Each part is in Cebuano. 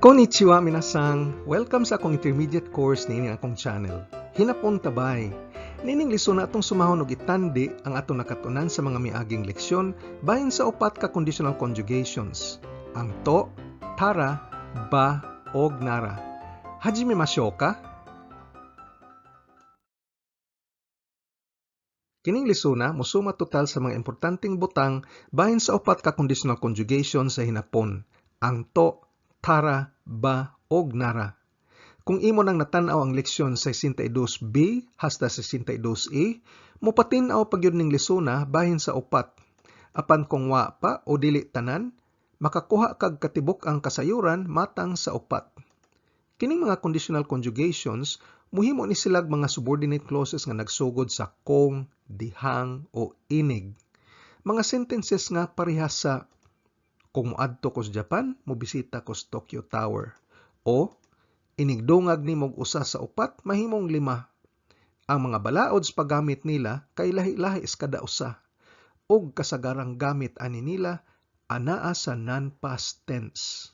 Konnichiwa, minasan! Welcome sa akong intermediate course niini akong channel. Hinapon tabay. Niining leson, atong sumahon og itandi ang atong nakatunan sa mga miaging leksyon bahin sa upat ka conditional conjugations: ang to, tara, ba, og nara. Hajime mashou ka? Kining lesona mosuma total sa mga importanteng butang bahin sa upat ka conditional conjugation sa Hinapon: ang to, tara, ba, og nara. Kung imo nang natan-aw ang leksyon 62B hasta 62E, mopatin-aw pa gyud ning lesona bahin sa upat. Apan kung wa pa o dili tanan, makakuha kag katibuk-ang kasayuran matang sa upat. Kining mga conditional conjugations muhimo ni silag mga subordinate clauses nga nagsugod sa kung, dihang o inig. Mga sentences nga parehas sa "Kung moadto ko sa Japan, mobisita ko sa Tokyo Tower" o "Inigdungag nimog usa sa upat, mahimong lima." Ang mga balaod sa paggamit nila kay lahi-lahi sa kada usa ug kasagarang gamit ani nila anaa sa non-past tense.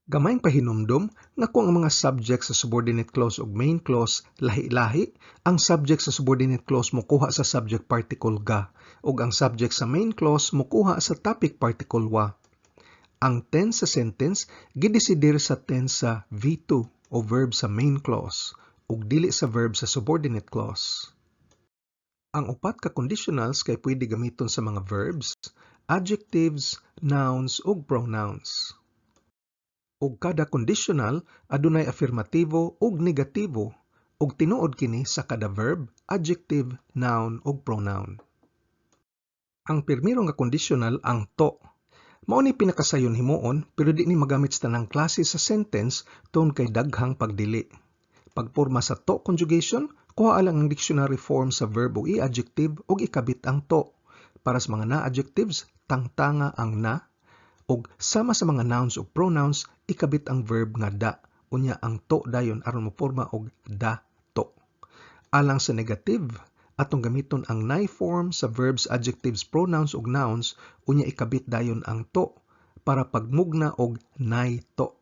Gamayng pahinumdom nga kung ang mga subject sa subordinate clause ug main clause lahi-lahi, ang subject sa subordinate clause mokuha sa subject particle ga ug ang subject sa main clause mokuha sa topic particle wa. Ang tense sa sentence gidesidir sa tense sa V2 o verb sa main clause ug dili sa verb sa subordinate clause. Ang upat ka conditionals kay pwede gamiton sa mga verbs, adjectives, nouns ug pronouns. Ug kada conditional adunay afirmatibo ug negatibo ug tinuod kini sa kada verb, adjective, noun ug pronoun. Ang pirmero nga conditional, ang to. Mao ni pinakasayon himuon, pero di ni magamit sa tanang klase sa sentence tungod kay daghang pagdili. Pagporma sa to conjugation, kuha lang ang dictionary form sa verb o i-adjective ug ikabit ang to. Para sa mga na-adjectives, tangtanga ang na, ug sama sa mga nouns ug pronouns, ikabit ang verb nga da, unya ang to dayon aron moporma og da to. Alang sa negative, atong gamiton ang nai form sa verbs, adjectives, pronouns ug nouns, unya ikabit dayon ang to para pagmugna og nai to.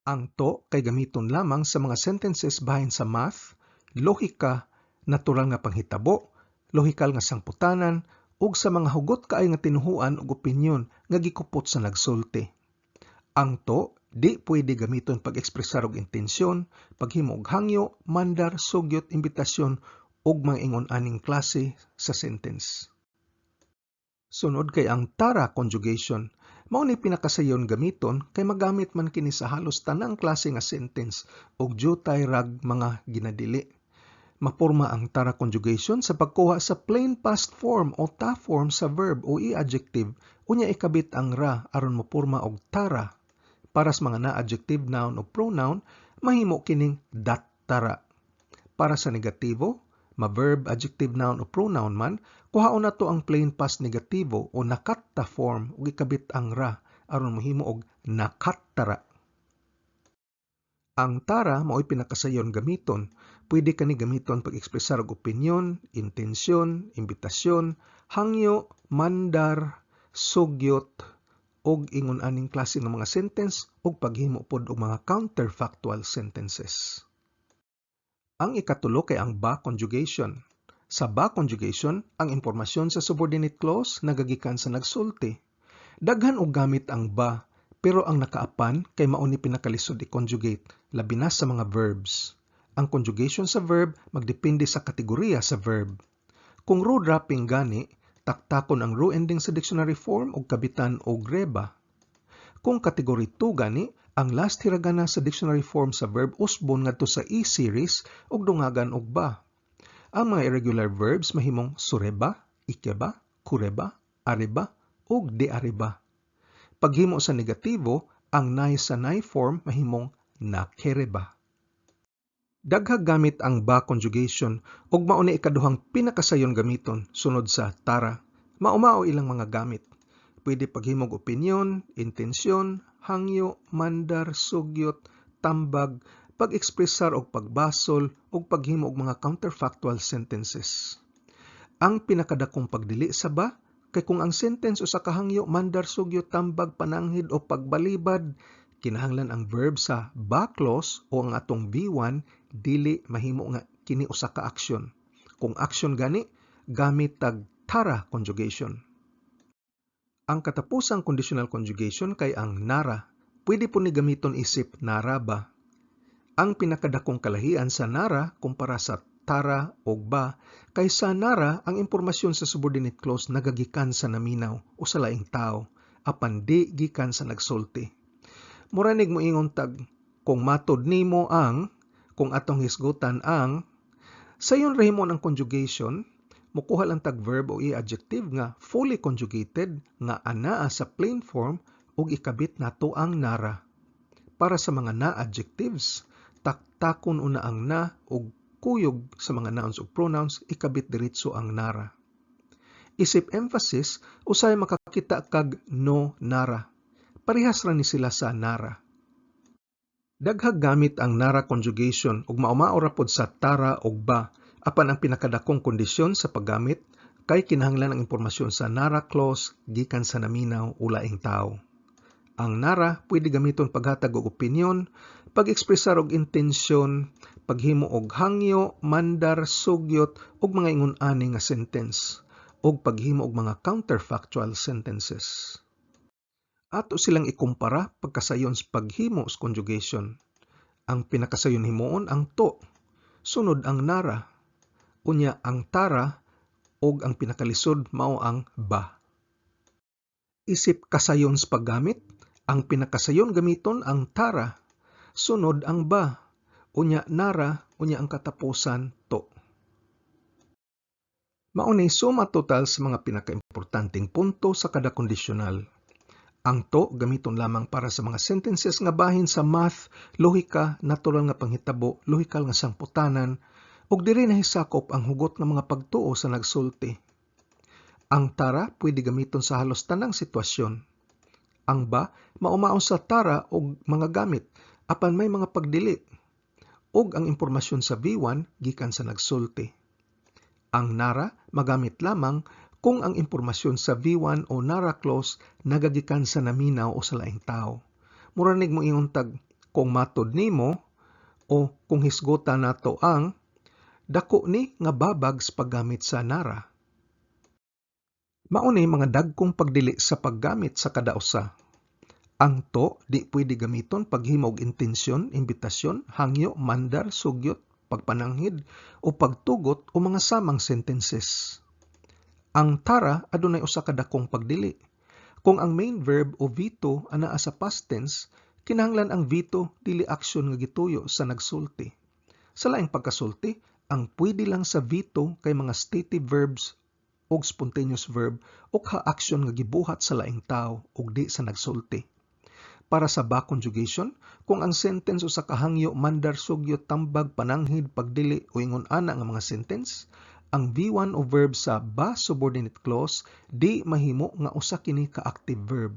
Ang to kay gamiton lamang sa mga sentences bahin sa math, lohika, natural nga panghitabo, lohikal nga sangputanan, ug sa mga hugot kaayo nga tinuhuan ug opinyon nga gikupot sa nagsulti. Ang to di pwede gamiton pag-ekspresar og intensyon, paghimo og hangyo, mandar, sugyot, imbitasyon ug mga ingon aning klase sa sentence. Sunod kay ang tara conjugation. Mao ni pinakasayon gamiton kay magamit man kini sa halos tanang klase nga sentence ug jutay rag mga ginadili. Maporma ang tara conjugation sa pagkuha sa plain past form o ta form sa verb o i-adjective, unya ikabit ang ra aron moporma og tara. Para sa mga na-adjective, noun o pronoun, mahimo kining dattara. Para sa negatibo, ma-verb, adjective, noun o pronoun man, kuhaon nato ang plain past negatibo o nakatta form ug ikabit ang ra aron mohimo og nakattara. Ang tara mao'y pinakasayon gamiton. Pwede kani gamiton pag-ekspresar og opinyon, intensyon, imbitasyon, hangyo, mandar, sugyot, ug ingon aning klase nga mga sentence ug paghimo pod og mga counterfactual sentences. Ang ikatulo kay ang ba conjugation. Sa ba conjugation, ang impormasyon sa subordinate clause nagagikan sa nagsulti. Daghan og gamit ang ba, pero ang nakaapan kay mao ni pinakalisod i-conjugate, labi na sa mga verbs. Ang conjugation sa verb magdepende sa kategorya sa verb. Kung ru dropping gani, taktakon ang ru ending sa dictionary form ug kabitan og reba. Kung category 2 gani, ang last hiragana sa dictionary form sa verb usbon ngadto sa E series ug dungagan og ba. Ang mga irregular verbs mahimong sureba, ikeba, kureba, areba ug deareba. Paghimo sa negatibo, ang nai sa nai form mahimong nakereba. Daghag gamit ang ba conjugation ug mao ni ikaduhang pinakasayon gamiton sunod sa tara. Mao-mao ilang mga gamit. Pwede paghimog opinyon, intensyon, hangyo, mandar, sugyot, tambag, pag-ekspresar og pagbasol ug paghimo og mga counterfactual sentences. Ang pinakadakong pagdili sa ba Kay kung ang sentence usa ka hangyo, mandar, sugyo, tambag, pananghid o pagbalibad, kinahanglan ang verb sa ba clause o ang atong V1 dili mahimo nga kini usa ka action. Kung action gani, gamit tag tara conjugation. Ang katapusang conditional conjugation kay ang nara. Pwede pod ni gamiton isip nara ba. Ang pinakadakong kalahian sa nara kumpara sa tara o ba kay sa nara, ang impormasyon sa subordinate clause nagagikan sa naminaw o sa laing tao apan di gikan sa nagsulti. Mura nig moingon tag "kung matod nimo ang", "kung atong hisgutan ang". Sayon ra himon ang conjugation, mukuha lang tag verb o i-adjective nga fully conjugated nga anaa sa plain form ug ikabit nato ang nara. Para sa mga na adjectives, taktakon una ang na ug kuyog sa mga nouns ug pronouns, ikabit diretso ang nara. Isip emphasis, usahay makakita kag no nara. Parehas ra ni sila sa nara. Daghag gamit ang nara conjugation ug maumao ra pod sa tara ug ba, apan ang pinakadakong kondisyon sa paggamit kay kinahanglan ang impormasyon sa nara clause gikan sa naminaw o laing tawo. Ang nara pwede gamiton paghatag og opinyon, pag-ekspresar og intensyon, paghimo og hangyo, mandar, sugyot ug mga ingon ani nga sentence, ug paghimo og mga counterfactual sentences. Ato silang ikumpara pagkasayon sa paghimo sa conjugation. Ang pinakasayon himuon ang to, sunod ang nara, unya ang tara ug ang pinakalisod mao ang ba. Isip kasayon sa paggamit, ang pinakasayon gamiton ang tara, sunod ang ba, unya nara, unya ang katapusan to. Mao ni suma total sa mga pinakaimportanteng punto sa kada kondisyonal. Ang to gamiton lamang para sa mga sentences nga bahin sa math, lohika, natural nga panghitabo, lohikal nga sangputanan, ug diri nahisakop ang hugot nga mga pagtuo sa nagsulti. Ang tara pwede gamiton sa halos tanang sitwasyon. Ang ba maumao sa tara og mga gamit apan may mga pagdili ug ang impormasyon sa V1 gikan sa nagsulti. Ang nara magamit lamang kung ang impormasyon sa V1 o nara clause nagagikan sa naminaw o sa laing tao. Mura nig moingon tag "kung matod nimo" o "kung hisgutan nato ang", dako ni nga babag sa paggamit sa nara. Mao ni mga dagkong pagdili sa paggamit sa kada usa. Ang to di pwede gamiton paghimo og intensyon, imbitasyon, hangyo, mandar, sugyot, pagpananghid o pagtugot o mga samang sentences. Ang tara adunay usa ka dakong pagdili. Kung ang main verb o V2 anaa sa past tense, kinahanglan ang V2 dili aksyon nga gituyo sa nagsulti. Sa laing pagkasulti, ang pwede lang sa V2 kay mga stative verbs og spontaneous verb o ka-aksyon nga gibuhat sa laing tawo ug di sa nagsulti. Para sa ba conjugation, kung ang sentence usa ka hangyo, mandar, sugyot, tambag, pananghid, pagdili o ingon ana nga mga sentence, ang V1 o verb sa ba subordinate clause di mahimo nga usa kini ka active verb.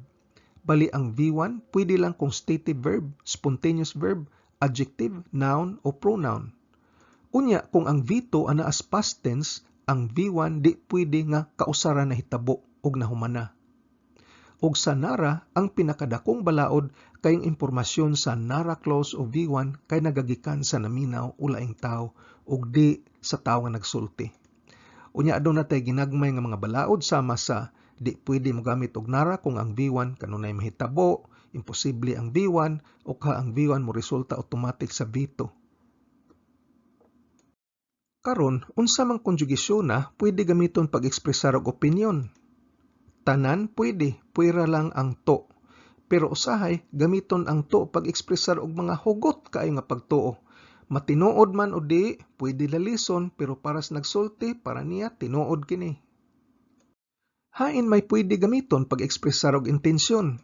Bali ang V1 pwede lang kung stative verb, spontaneous verb, adjective, noun o pronoun. Unya kung ang V2 ana as past tense, ang V1 di pwede nga kausara nahitabo ug nahumana. Ug sa nara, ang pinakadakong balaod kay ang impormasyon sa nara clause o V1 kay nagagikan sa naminaw o laing tawo ug di sa tawo nga nagsulti. Unya aduna tay ginagmay nga mga balaod sama sa di pwede mogamit og nara kung ang V1 kanunay mahitabo, imposible ang V1 o ka ang V1 mo resulta automatic sa V2. Karon, unsa mang konjugasyon na pwede gamiton pag-ekspresar og opinyon? Tanan pwede, puwera lang ang to. Pero usahay, gamiton ang to pag-ekspresar og mga hugot kaayo nga pagtuo. Matinuod man o di, pwede lalison, pero para sa nagsulti, para niya tinuod kini. Hain may pwede gamiton pag-ekspresar og intensyon?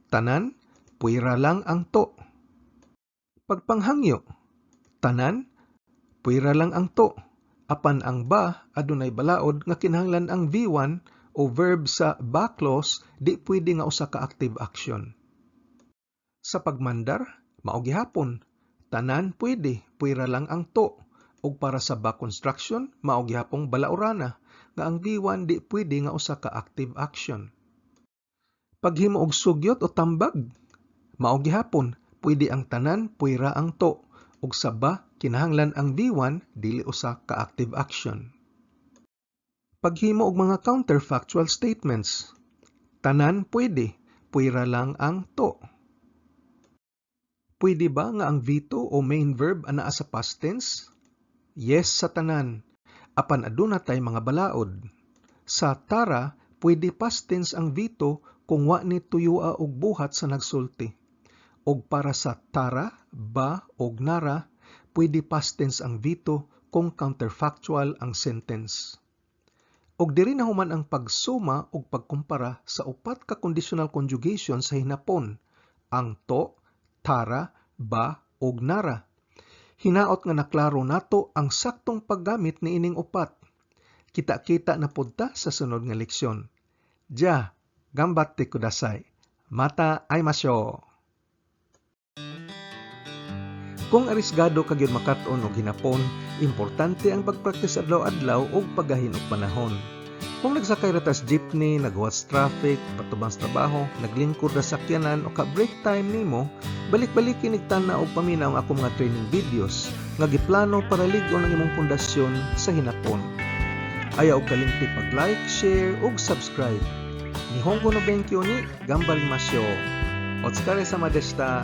Tanan, puwera lang ang to. Pagpanghangyo, tanan, puwera lang ang to. Apan ang ba adunay balaod nga kinahanglan ang V1 o verb sa ba clause di pwede nga usa ka active action. Sa pagmandar, mao gihapon. Tanan pwede, puwera lang ang to. Ug para sa ba construction, mao gihapong balaorana. nga ang V1 di pwede nga usa ka active action. Paghimo og sugyot o tambag, mao gihapon, pwede ang tanan pwera ang to, ug sa ba kinahanglan ang V1 dili usa ka active action. Paghimo og mga counterfactual statements, tanan pwede, pwera lang ang to. Pwede ba nga ang V2 o main verb anaa sa past tense? Yes sa tanan. Apan aduna tay mga balaod. Sa tara, pwede past tense ang V2 kung wa ni tuyua og buhat sa nagsulti. Og para sa tara, ba og nara, pwede past tense ang V2 kung counterfactual ang sentence. Og diri na human ang pagsuma ug pagkumpara sa upat ka conditional conjugation sa hinapon, ang to, tara, ba ug nara. Hinaot nga naklaro nato ang saktong paggamit niining upat. Kita-kita na pud ta sa sunod nga leksyon. Ja, ganbatte kudasai. Mata aimashou. Kung arisgado ka gyud makat-on og hinapon, importante ang pagpraktis adlaw-adlaw ug paggahin og panahon. Kung nagsakay ra ta sa jeepney, naghuwat sa traffic, patubang sa trabaho, naglingkod ra sa sakyanan o ka break time nimo, balik-baliki nig tan-aw og paminaw ang akong mga training videos nga giplano para lig-on ang imong pundasyon sa hinapon. Ayaw og kalimti pag-like, share ug subscribe. Nihongo no benkyo ni ganbarimashou. Otsukaresama deshita.